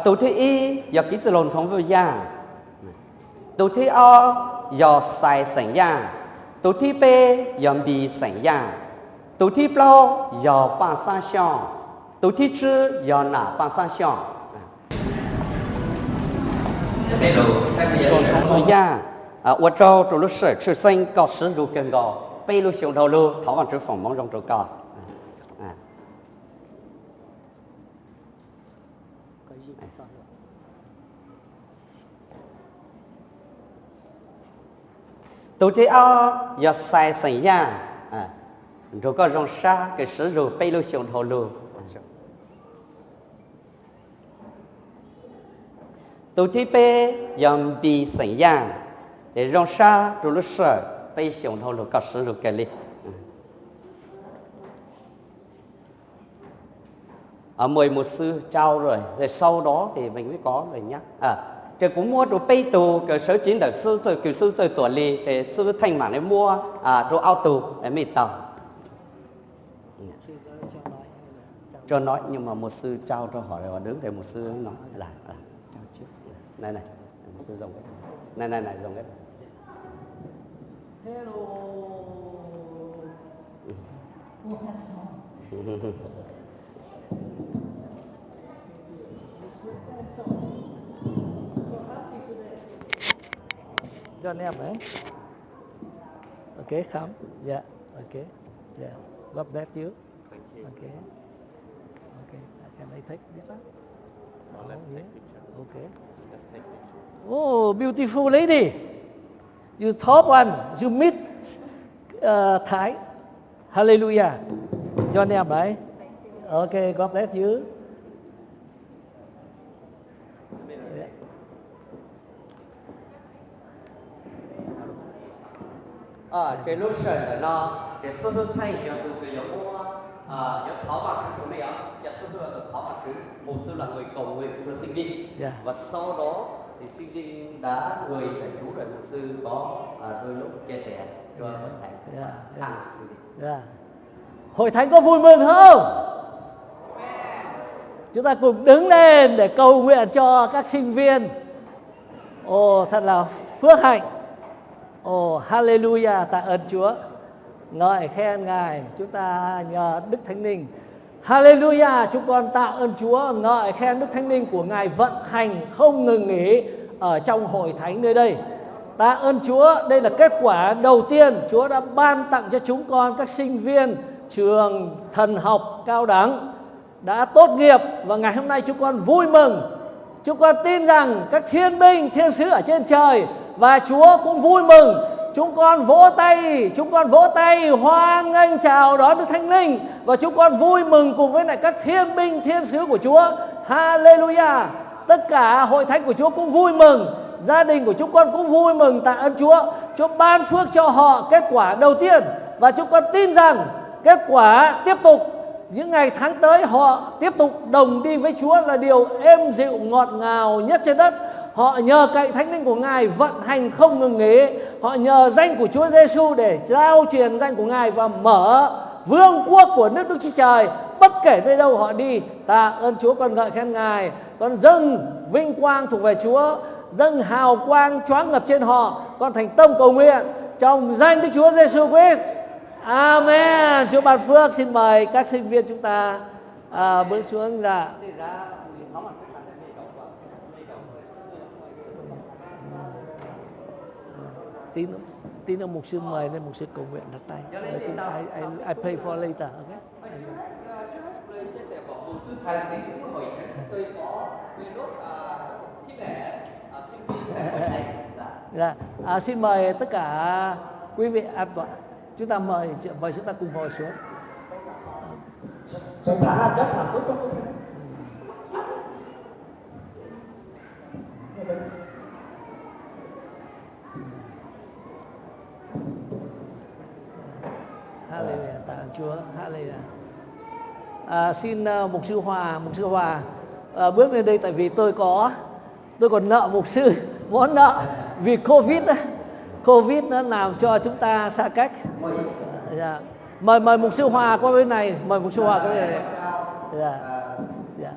Tus thib ib yog Kiv Txwj Laug Ntxhoo Vwj Yaj. Tus thib ob yog Xais xeem Yaj. Tus thib peb yog Npis xeem Yaj. Tus thib plaub yog Paj Xab Xyooj. Tus thib tsib yog Nam Paj Xab Xyooj. Ntxhoo Vwj Yaj, ua tsaug rau lub sij hawm tshwj xeeb koj siv zug kawg nkaus peb lub xyoo dhau lug, thov Vaajtswv foom hmoov zoo rau koj. Tus thib ob yog Xais xeem Yaj, nrug koj zoo sab kws siv zug peb lub xyoo dhau lug. Tus thib peb yog Npis xeem Yaj, es zoo sab rau lub sij hawm peb xyoo dhau lug koj siv zug kawg li. Mùi mục sư trao rồi, sau đó thì mình mới có người nhắc. Ces kuv muab rau peb tug kws sawv tsev ntawm xib hwb txawj, kws xib hwb txawj tuam li, ces xib hwb Theej mam li muab rau ob tug mej tau. Cho nói nhưng mà mục sư trao cho họ rồi, họ đứng đây mục sư nói là, là. Này này, mục sư dùng cái. Này này này, dùng cái. Cho anh em ấy. Okay, come. Yeah, okay. Yeah. God bless you. Okay. Okay. Can I take this one? Oh, yeah. Okay. Oh, beautiful lady. You top one. You meet uh, Thái. Hallelujah. Your name, right? Okay, God bless you. Ces lub sij hawm ntawm no, ces xib hwb Theej yog tus kws yuav muab, yuav thov Vajtswv rau mej os, ces xib hwb thov Vajtswv, mục sư là người cầu nguyện cho sinh viên. Và sau đó thì sinh viên đã người đã chủ đợi mục sư có đôi lúc chia sẻ cho hội thánh. Hội thánh có vui mừng không? Chúng ta cùng đứng lên để cầu nguyện cho các sinh viên. Ồ, thật là phước hạnh. Ồ, hallelujah, tạ ơn Chúa. Ngợi khen Ngài, chúng ta nhờ Đức Thánh Linh. Hallelujah, chúng con tạ ơn Chúa, ngợi khen Đức Thánh Linh của Ngài vận hành không ngừng nghỉ ở trong hội thánh nơi đây. Tạ ơn Chúa, đây là kết quả đầu tiên Chúa đã ban tặng cho chúng con các sinh viên trường thần học cao đẳng đã tốt nghiệp và ngày hôm nay chúng con vui mừng. Chúng con tin rằng các thiên binh, thiên sứ ở trên trời và Chúa cũng vui mừng. Chúng con vỗ tay, chúng con vỗ tay hoan nghênh chào đón Đức Thánh Linh và chúng con vui mừng cùng với lại các thiên binh, thiên sứ của Chúa. Hallelujah. Tất cả hội thánh của Chúa cũng vui mừng, gia đình của chúng con cũng vui mừng, tạ ơn Chúa. Chúa ban phước cho họ kết quả đầu tiên và chúng con tin rằng kết quả tiếp tục những ngày tháng tới họ tiếp tục đồng đi với Chúa là điều êm dịu ngọt ngào nhất trên đất. Họ nhờ cậy Thánh Linh của Ngài vận hành không ngừng nghỉ. Họ nhờ danh của Chúa Giêsu để trao truyền danh của Ngài và mở vương quốc của nước Đức Chúa Trời bất kể nơi đâu họ đi. Tạ ơn Chúa, con ngợi khen Ngài. Con dâng vinh quang thuộc về Chúa, dâng hào quang choáng ngập trên họ. Con thành tâm cầu nguyện trong danh Đức Chúa Giêsu Christ. Amen. Chúa ban phước, xin mời các sinh viên chúng ta à, bước xuống. Dạ. Tí, tí nữa mục sư mời nên mục sư cầu nguyện đặt tay. Ờ, tí, I, I, I pray for later, okay? Dạ, à, xin mời tất cả quý vị an toàn. Chúng ta mời, mời chúng ta cùng ngồi xuống. Hallelujah, tạ ơn Chúa. Hallelujah. À, xin, à, mục sư Hòa, mục sư Hòa, à, bước lên đây tại vì tôi có, tôi còn nợ mục sư món nợ vì Covid á. Covid nó làm cho chúng ta xa cách. Dạ. Mời, mời mục sư Hòa qua bên này, mời mục sư Hòa qua bên này. Dạ. Dạ.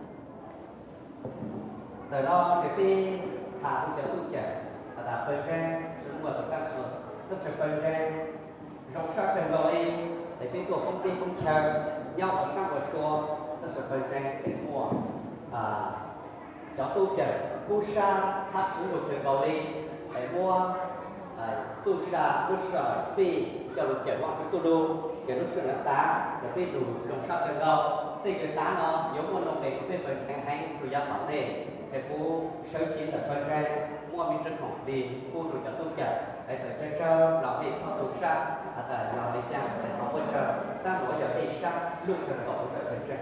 Ntawm no ces peb tham rau cov tub cawm has tas pawg ntseeg tsis muaj tus kab txuas, tab sis pawg ntseeg zoo sab kawg nkaus li. Es peb tuaj poob teb poob chaw nyob ua sab ua sua, tab sis pawg ntseeg tseem muaj cov tub cawm kub sab hab siv lug kawg nkaus li. Es muab txuj sa lub sij hawm fij coj lug cawm Vaajtswv txuj lug, ces lub sij hawm tav ces peb lug zoo sab kawg nkaus. Tej kws tav no yuav muaj nuj nqes rau peb pawg ntseeg heev rua yav tom ntej. Es kuv sawv tsev ntawm pawg ntseeg muab me ntsis khoom plig pub rau cov tub cawm, es txawm tsawg tsawg los mej txhob tu sab has tas yog le caag es thov puab tsawg, tab sis yog dej sab luj kawg nkaus rau pawg ntseeg.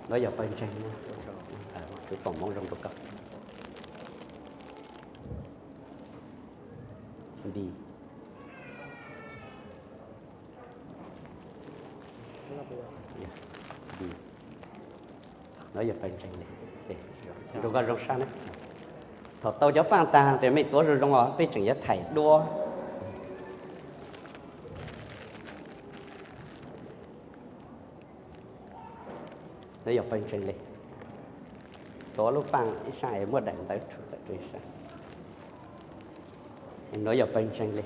No yog pawg ntseeg, kuv foom hmoov zoo rau koj. Nti. No yog pawg ntseeg li. Rau koj zoo sab na. Thaum tau cov paaj taag tes mej tuav zoo zoo os, peb tseem yuav thaij duab. No yog pawg ntseeg li. Tuav lub paaj ib sab es muab daim ntawv tshua tawm rua ib sab. No yog pawg ntseeg li.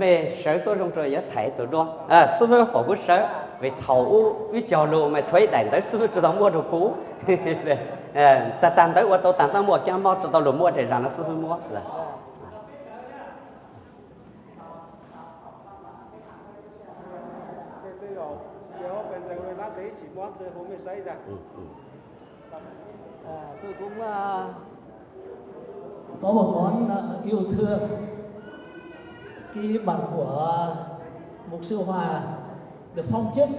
Mej sawv tuaj zoo rua yuav thaij tug duab. Xib fwb pom kuv sawv, vim thaum ub wb caug lug mas tshuav ib daim ntawv xib fwb tsi tau muab rua kuv. Tag tag ntawd ua tau taag tab muaj kaab mob tsi tau lug muab, tes zag no xib fwb muab. Tôi cũng, à, có một món, à, yêu thương cái bản của, à, mục sư Hòa được phong chức,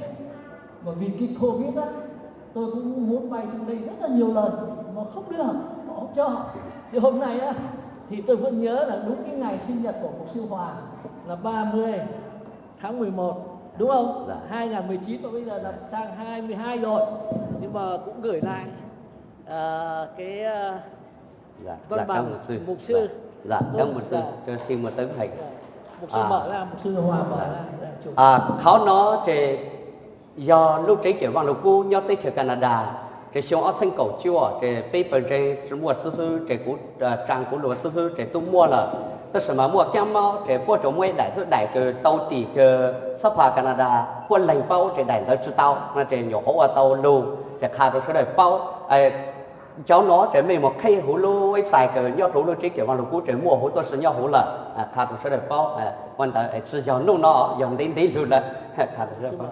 mà vì cái Covid á, tôi cũng muốn vay sang đây rất là nhiều lần mà không được, họ không cho. Thì hôm nay á, thì tôi vẫn nhớ là đúng cái ngày sinh nhật của mục sư Hòa là ba mươi tháng mười một, đúng không? Dạ. Hai ngàn mười chín mà bây giờ là sang hai mươi hai rồi. Nhưng mà cũng gửi lại, à, cái, à, Dạ, văn bản mục sư. Dạ, cảm ơn sư. Cho xin một tấm hình. Mục sư mở ra, mục sư Hòa mở ra. Qhov no ces yog lub tsev kawm Vaaj Lug Kub nyob teb chaws Canada, ces xyoo ob txheeb kaum cuaj ces peb pawg ntseeg tsi muaj xib fwb, ces kuv, tsaa kuv luag xib fwb ces tub muaj lawm. Tab sis mas muaj kaab mob ces puab tsuas muaj ib daim xwb, daim kws tau tim kws xab pha Canada puab leeg paub, ces daim ntawd tsi tau no ces nyuam qhuav ua tau lug ces qha rau sawv daws paub. Cov no ces mej mus qheb huv lub website kws nyob rau lub tsev kawm Vaaj Lug Kub ces muaj huv tuab si nyob huv lawm, qha rau sawv daws paub. Ua ntawd tsi yog nub no, yog ntev ntev lug lawm. Qha rau sawv daws paub.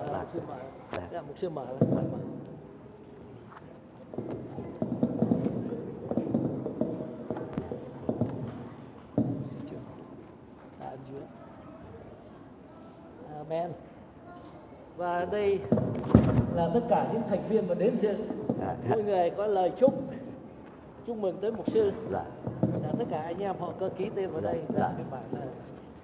Amen. Và đây là tất cả những thành viên mà đến dự. Mỗi người có lời chúc, chúc mừng tới mục sư. Là tất cả anh em họ có ký tên vào đây. Là cái bản là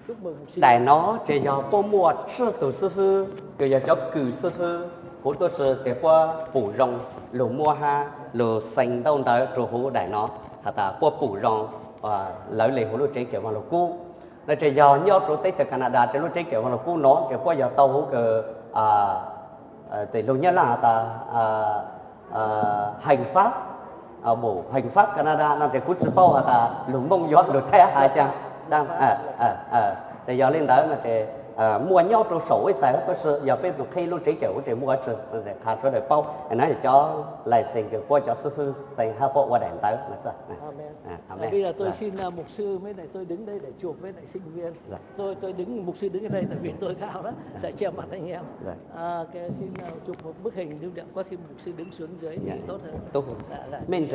chúc mừng mục sư. Daim no ces yog puab muaj tsib tug xib fwb, kws yog cov kws xib fwb huv tuab si ces puab pum zoo lug muab hab lug xeev ntau ntawv rua huv daim no, has tas puab pum zoo lawv le huv lub tsev kawm Vaaj Lug Kub. No ces yog nyob rau teb chaws Canada ces lub tsev kawm Vaaj Lug Kub no ces puab yog tau huv kws, tes lug Nyab Laj has tas, hành pháp, bộ hành pháp Canada no ces kuv tsi paub has tas lug Moob yuav lug Thaib has caag. Ces yog le ntawd no ces muaj nyob rau saum website huv tuab si, yog peb mus qheb lub tsev kawm huv ces muaj huv tuab si, qha sawv daws paub. No yog cov license kws puab cov xib fwb xeev hab puab ua daim ntawv no. Bây giờ tôi xin, à, mục sư với lại tôi đứng đây để chụp với lại sinh viên. Tôi, tôi đứng, mục sư đứng ở đây tại vì tôi cao đó, sẽ che mặt anh em. À, cái xin, à, chụp một bức hình lưu niệm, có khi mục sư đứng xuống dưới thì tốt hơn. Mej nres